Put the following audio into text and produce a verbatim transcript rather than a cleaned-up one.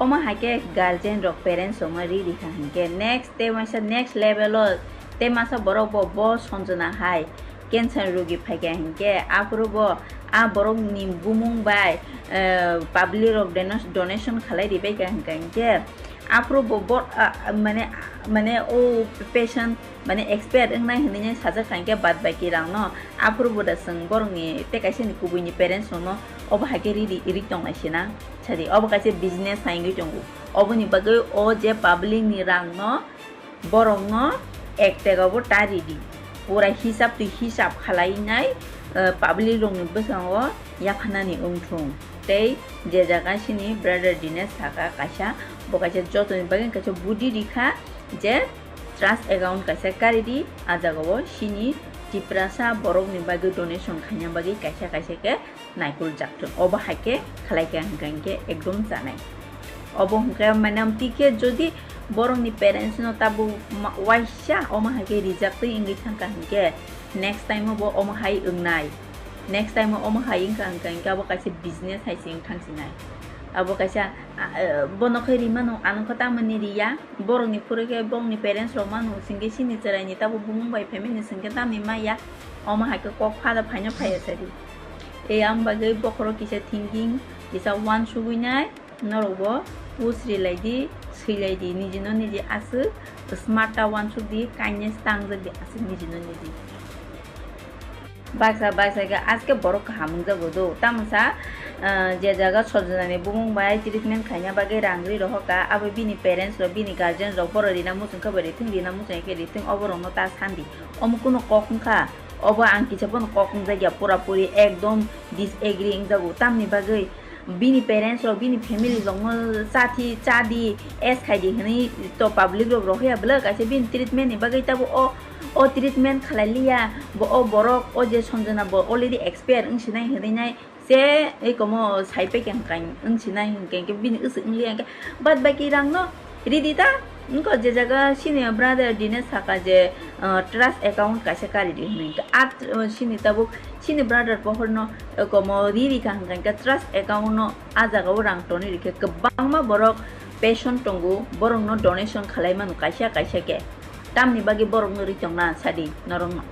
Omo hai khe guardian rok parents rok no ri ri kha hinkhe next tei masa next level o tei masa borok bo bo Sanjana hai cancer rogi phaikha hinkhe aphuru bo a borok ni bumung bai, eh, public rok dono-, donation khalai ribaikha hinkhe aphuru bo bo, ah, mane, mane o patient mane expert wngnai hinwi sajak kha hinkhe bad baki rang no aphuru bo da chwng borok ni tei kaisa ni kubui ni parents rok no obo hai khe ri ri ri tongnai sina. Sadi, obo kaisa business hai wngwi tongo. Oboni bagwi o je public ni rang no, borok no ek tega bo ta ridi. Pura hisab twi hisab khalai nai, eh, public rok ni bwskango yaphanani wngthung. Tei je jaga sini brother Dinesh saka kaisa, bo kaisa jotoni bagwi kaisa budi rikha je trust account kaisa karidi, a jaga o sini Tiprasa borok ni bagwi donation khaina bagwi kaisa kaisa khe naikul jak thung. Obo hai khe khalai kha hwnkha hinkhe ekdom chanai. Obo hwnkhe mane amtwi khe jodi borok ni parents no tabuk ma-, waisa omo hai khe rijak twi wngwi thangkha hinkhe next time o bo omo hai wngnai. Next time o omo hai wngkha hwnkha hinkhe abo kaisa business hai se wng thang sinai. Abo kaisa, ah, eh, bono khe rimano, ano khe tamoni riya. Borok ni phuru khe bongni parents rok mano, singkhe sini chwrai ni tabuk bumung bai family ni singkhe tamni maya. Omo hai khe kok phada phaino phaiya sadi. Tei ang bagwi bokhorok kisa thinking, kisa uansugwi nai, norok bo push ri lai di, swi lai di, niji no niji aswk smart ta uansuk di, kindness ta wngjak di aswk niji no niji. Baksa baksa khe aske borok kaham wngjago do, tamsa, ah, je jaga Sanjana ni bumung bai treatment khaina bagwi rang ri rohor kha, abo bini parents rok, bini guardian rok borok rina muchung khe bo rithung, rina muchung khe rithung, oborok no ta sandi. Omo kuno kok wngkha? Obo ang kisa bono kok wngjak ya, pura puri ekdom disagree wngjago. Tamni bagwi bini parents rok, bini family rok no chathi, chadi, es khaidi hinwi to public rok rohya bwlwk kaisa bini treatment ni bagwi tabo o, o treatment khalai liya, bo o borok o je Sanjana bo already expert wng sinai hinwi nai. Se, ei komo sai pekeng kain wng sinai hinkhe, hinkhe bini wswk wng liya hinkhe, bad baki rang no ridi ta, wngkha je jaga sini brother Dinesh saka je, ah, trust account kaisa kari di hinwi hinkhe, at, ah, sini tabuk sini brother pohor no, eh, komo ri ri kha hinkhe, hinkhe trust account no a jaga o rang toni rikhe kwbangma borok patient tongo, borok no donation khalai mano kaisa kaisa khe, tamni bagwi borok no ri tongna sadi norok no.